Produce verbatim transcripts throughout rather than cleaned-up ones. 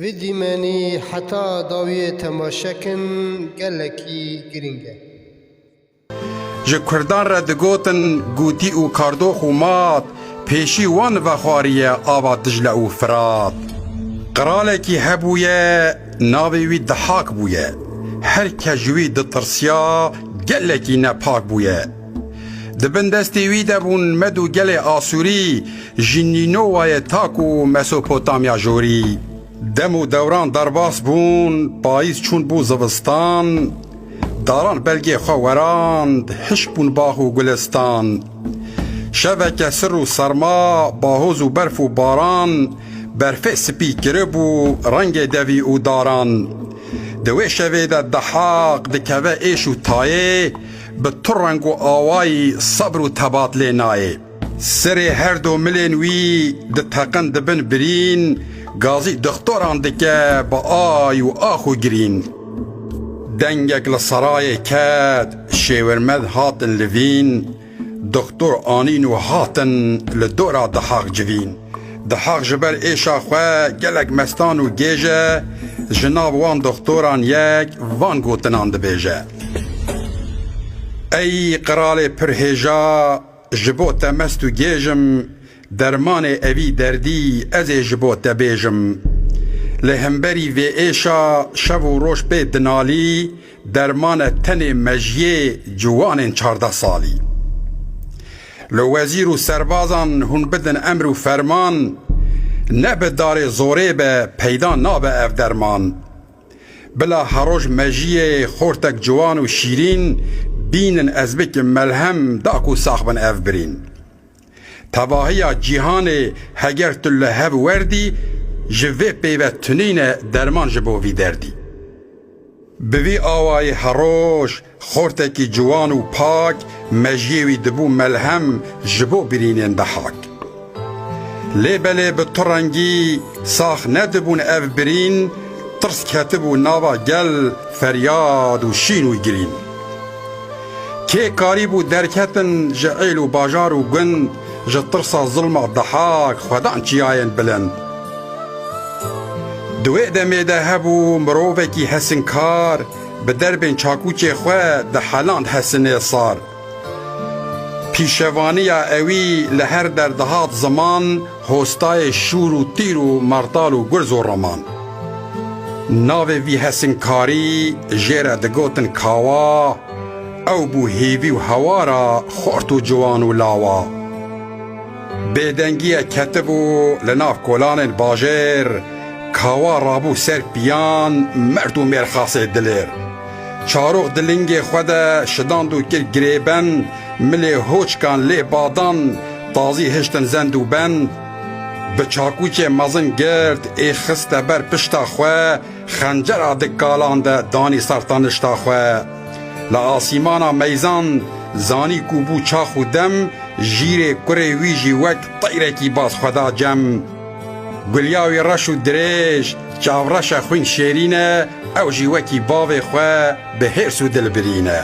Vî dîmenî heta dawiyê temaşe kin gelekî girîng e. Ji Kurdan re digotin gotî û kardox û mat, pêşî wan vexwariye ava Dicle û Firat. Qiralekî hebûye, navê wî Dihak bûye. Her kes ji wî ditirsiya, gelekî nepak bûye. Di bin destê wî de bûn Med û gelê Asûrî, ji Nînowayê ta ku Mesopotamya jorî. Dem û dewran derbas bûn, payîz çûn bû zivistan, daran belgê xwe werand, hişk bûn bax û gulistan. Şeveke sir û serma, bahoz û berf û baran, berfê spî kiribû rengê devî û daran. Di wê şevê de Dehaq dikeve êş û tayê, bi tu reng û awayî sebr û tebat lê nayê. Serê her du milên wî diteqin dibin birîn, gazî dixtoran dike bi ay û ax û girîn. Dengek li serayê ket, şêwirmed hatin livîn, dixtor anîn û hatin li dora Dihaq civîn. Dihaq ji ber êşa xwe gelek mestan û gêj e, ji nav wan dixtoran yek van gotinan dibêje. Ey qiralê pir hêja, ji bo te mest û gêj im, dermanê evî derdî ez ê ji bo te bêjim. Li hemberî vê êşa şev û roj pê dinalî, derman e tenê mejiyê ciwanên çardeh salî. Li wezîr û serbazan hûn bidin emr û ferman, ne bi darê zorê be peyda nabe ev derman. Bila heroj mejiyê xortek ciwan û şîrîn, bînin ez bikim melhem da ku sax bin ev birîn. Tevahiya cîhanê heger tu li hev werdî, ji vê peyve tunîne derman ji bo vî derdî. Bi vî awayî heroj, xortekî ciwan û pak, mejiyê wî dibû melhem ji bo birînên Dehak. Lê belê bi tu rengî sax nedibûn ev birîn, tirs ketibû nava gel, feryad û şîn û girîn. Kê karîbû derketin ji êl û bajar û gund, ji tirsa zilma Dehak xwedan çiyayên bilind. Di wê demê de hebû mirovekî hesinkar, bi derbên çakûçê xwe diheland hesinê sar. Pîşevaniya ewî li her der dihat ziman, hostayê şûr û tîr û mertal û gurz û riman. Navê vî hesinkarî jê re digotin Kawa, ew bû hêvî û hewara xort û ciwan û lawa. Bêdengiyê ketibû li nav kolanên bajêr, Kawa rabû ser piyan, merd û mêrxasê dilêr. Çarox di lingê xwe de şidand û kir girêben, milê hoçkan lê badan, tazî hiştin zend û bend. Bi çakûçê mezin girt, ê xiste ber pişta xwe, xencera di kalan de danî ser tenişta xwe. Li asîmana meyzan zanî ku bû çax û dem, jîrê kurê wî jî wek teyrekî baz xwe da cem. Guliya wî reş û dirêj, çavreşe xwîn şêrîn e, ew jî wekî bavê xwe bi hêrs û dil birîn e.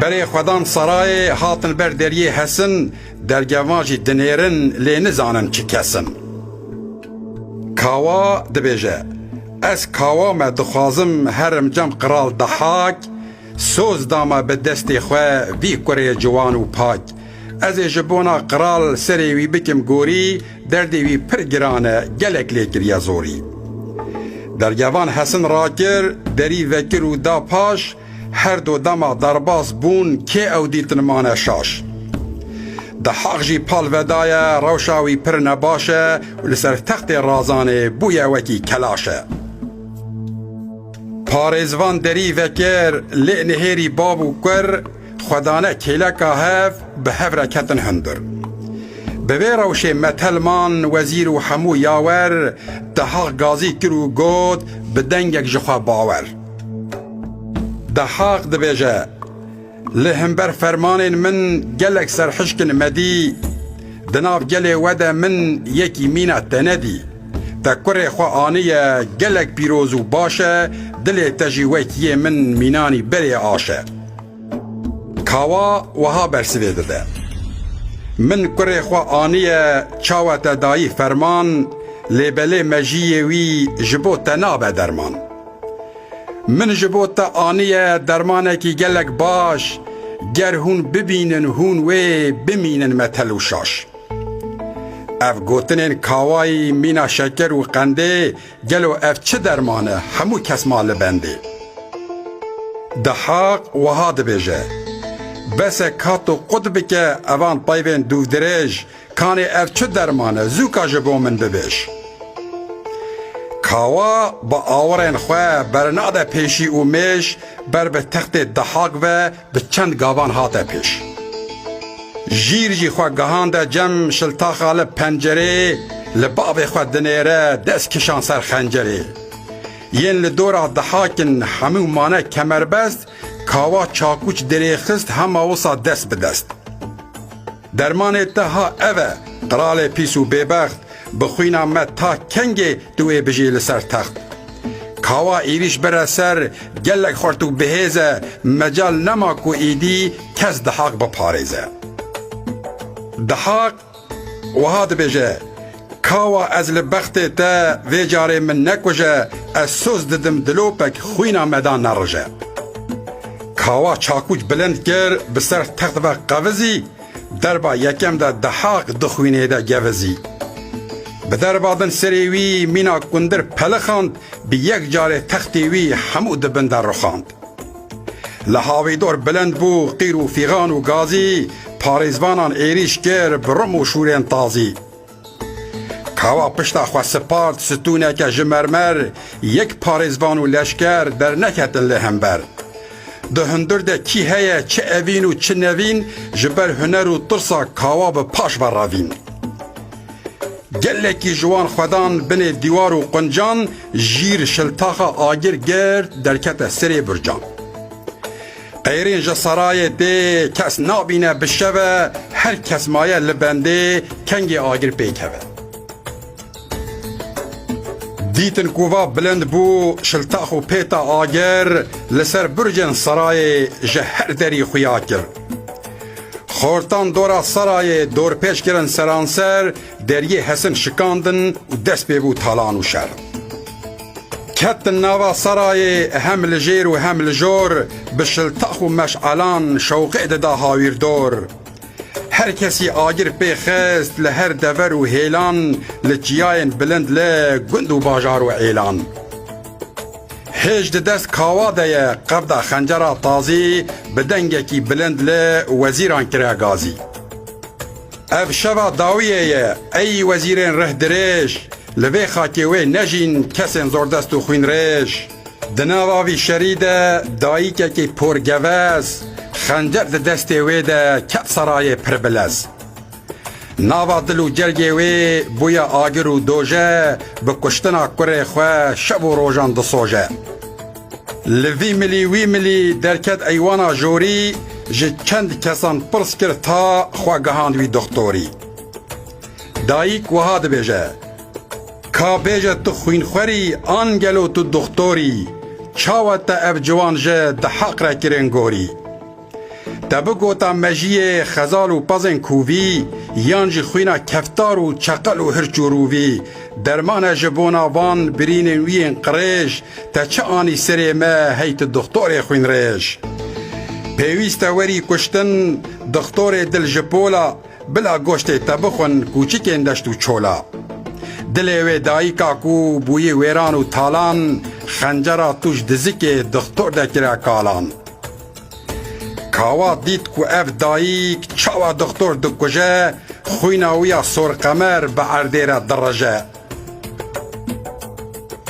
Berê xwedan serayê hatin ber deriyê hesin, dergevan jî dinêrin lê nizanin çi kes in. Kawa dibêje, ez kawa me dixwazim herim cem qral Dehak, soz dama bi destê xwe vî kurê ciwan û pak. Ez ê ji bona qral serê wî bikim gorî, derdê wî pir giran e, gelek lê kiriye zorî. Dergevan hesin rakir, derî vekir û da paş, her du dema derbas bûn, kê ew dîtin mane şaş. Dehaq jî pal vedaye, rewşa wî pir nebaş e û li ser textê razanê bûye wekî kelaş e. Parêzvan derî vekir, lê nihêrî bav û kur, xwedane kêleka hev bi hev re ketin hundir. Bi vê rewşê metelman, wezîr û hemû yawer, Dehaq gazî kir û got bi dengek ji xwe bawer. Dehaq dibêje, li hember fermanên min gelek serhişkin me dî, di nav gelê we de min yekî mîna te nedî. Te kurê xwe aniye, gelek pîroz û baş e, dilê te jî wek yê min mînanî berê aş e. Kawa wiha bersivê dide, min kurê xwe aniye, çawa te dayî ferman, Lê belê mejiyê wî ji bo te nabe derman. Min ji bo te aniye dermanekî gelek baş, ger hûn bibînin hûn wê bimînin metel û şaş. Ev gotinên kawayî mîna şeker û qendê, gelo ev çi derman e, hemû kes ma li bendê. Dihaq wiha dibêje, bes e ka tu qut bike evan peyvên dûvdirêj, kanê ev çi derman e, zûka ji bo min bibêj. Kawa bi awirên xwe bernade pêşî û mêj ber bi textê Dihaq ve bi çend gavan hate pêş. Jîr jî xwe gihande cem şiltaxa li pencerê, li bavê xwe dinêre dest kişan ser xencerê. Yên li dora Dihaq in hemû mane kemerbest, kawa çakûç dirêxist hema wisa dest bi dest. Dermanê te ha ev e, qiralê pîs û bêbext, bi xwîna me ta kengê tu wê bijî li ser text. Kawa êrîş bire ser, gelek xurt û bihêz e, mecal nema ku îdî kes Dihaq biparêze. Dihaq wiha dibêje, kawa ez li bextê te vê carê min nekuje, ez soz didim dilopek xwîna me da nerije. Kawa çakûç bilind kir, bi ser text ve qevizî, derba yekem de Dihaq di xwînê de gevizî. Bi derba din serê wî mîna kundir pelixand, bi yek carê textê wî hemû di bin de rixand. Li hawîdor bilind bû qîr û fîxan û gazî, parêzvanan êrîş kir bi rim û şûrên tazî. Kawa pişta xwe sipart stûneke ji mermer, yek parêzvan û leşker derneketin li hember. Di hundir de kî heye çi evîn û çi nevîn, ji ber huner û tirsa kawa bi paş ve revîn. Gelekî ji wan xwedan binê dîwar û quncan, jîr şiltaxa agir girt derkete serê burcan. Qeyrîn ji serayê tê kes nabîne bi şeve, her kes maye li bendê kengê agir pê keve. Dîtin ku va bilind bû şiltax û pêta agir, li ser burcên serayê ji her derî xuya kir. Xortan dora serayê dorpêç kirin seranser, deriyê hesin şikandin û dest pê bû talan û şer. Ketin nava serayê hem li jêr û hem li jor, bi şiltax û meşelan şewqê dida hawîrdor. Her kesî agir pê xist li her dever û hêlan, li çiyayên bilind li gund û bajar û êlan. Hêj di dest kawa de ye, qevda xencera tazî, bi dengekî bilind li wezîran kire gazî. Ev şeva dawiyê ye, ey wezîrên rih dirêj, li vê xakê wê nejîn kesên zordest û xwînrêj. Di nava vî şerî de dayikekî porgevez, xencer di destê wê de ket serayê pir bilez. Nava dil û cergê wê bûye agir û doje, bi kuştina kurê xwe şev û rojan disoje. Li vî milî wî milî derket eywana jorî, ji çend kesan pirs kir ta xwe gihand wî doxtorî. Dayik wiha dibêje, ka bêje tu xwînxwerî an gelo tu doxtorî, çawa te ev ciwan ji Dihaq re kirin gorî? Te bigota mejiyê xezal û pezên kûvî, yan jî xwîna keftar û çeqel û hirç û rûvî, derman e ji bona van birînên wî yên qirêj, te çi anî serê me hey tu doxtorê xwînrêj? Pêwîst e werî kuştin, doxtorê dil ji pola, bila goştê te bixwin kûçikên deşt û çola. Dilê wê dayika ku bûyî wêran û talan, xencera tûj dizikê dixtor de kire kalan. Kawa dît ku ev dayik çawa dixtor dikuje, xwîna wî ya sorqemer bi erdê re dirije.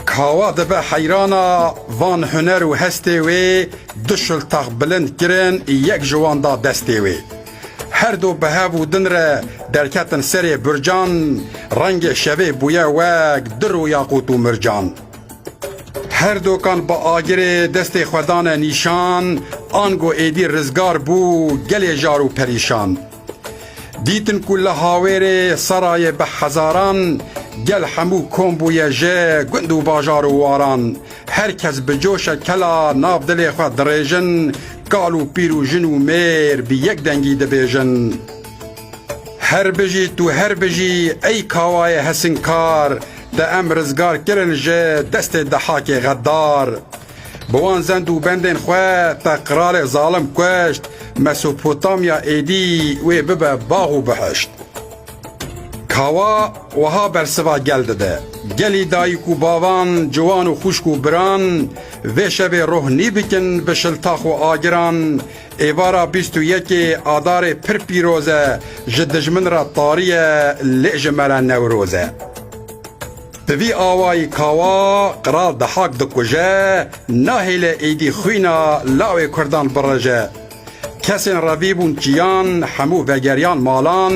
Kawa dibe heyrana van huner û hestê wê, du şiltax bilind kirin, yek ji wan da destê wê. Her du bi hev û din re derketin serê burcan, rengê şevê bûye wek dir û yaqût û mircan. Her dokan bi agirê destê xwe dane nîşan, ango êdî rizgar bû gelê jar û perîşan. Dîtin ku li Hawêrê serayê bi hezaran, gel hemû kom bûye ji gund û bajar û waran. Her kes bi coşe kela nav dilê xwe dirêjin, kal û pîr û jin û mêr bi yek dengî dibêjin. Her bijî tu, her bijî ey kawayê hesinkar, Te em rizgar kirin ji destê Dehakê xeddar. Bi wan zend û bendên xwe te qiralê zalim kuşt, Mesopotamya êdî wê bibe bax û bihişt. Kawa wiha bersiva gel dide: Gelî dayik û bavan, ciwan û xwişk û biran, vê şevê roh nî bikin bi şiltax û agiran. Êvara bîst û yekê Adarê pir pîroz e, ji dijmin re tarî ye, lê ji me re Newroz e. Bi vî awayî Kawa qral Dehak dikuje, nahêle êdî xwîna lawê Kurdan birije. Kesên revî bûn çiyan, hemû vegeriyan malan,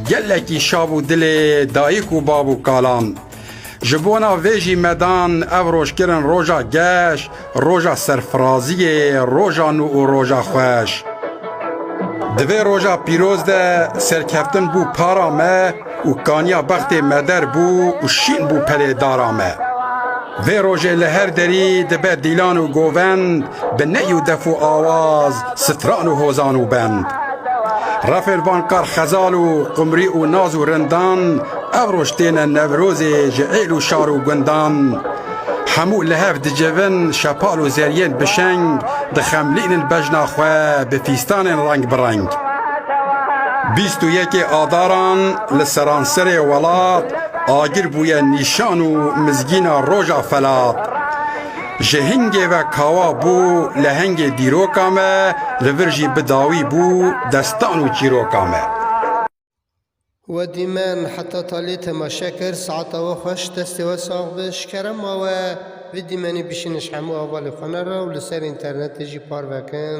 gelekî şav û dilê dayik û bav û kalan. Ji bona vê jî me dan ev roj kirin roja geş, roja serfiraziyê, roja nû û roja xweş. Di vê roja pîroz de serkeftin bû para me û kaniya bextê me der bû û şîn bû pelê dara me. Vê rojê li her derî dibe dîlan û govend, bi ney û def û awaz, stran û hozan û bend. Refên van kar xezal û qumrî û naz û rindan, ev roj têne Newrozê ji êl û şar û gundan. Hemû li hev dicivin şepal û zeriyên bi şeng, dixemlînin bejna xwe bi fîstanên reng bi reng. Bîst û yekê Adaran li seranserê welat agir bûye nîşan û mizgîna roja felat. Ji hingê ve Kawa bû lehengê dîroka me, li vir jî bi dawî bû destan û çîroka me. We dîmen heta taliyê temaşe kir, saeta we xweş, destê we sax be, ji kerema we vê dîmenê bişînin ji hemû hevalê xwe ne re û li ser înternetê jî parve kin.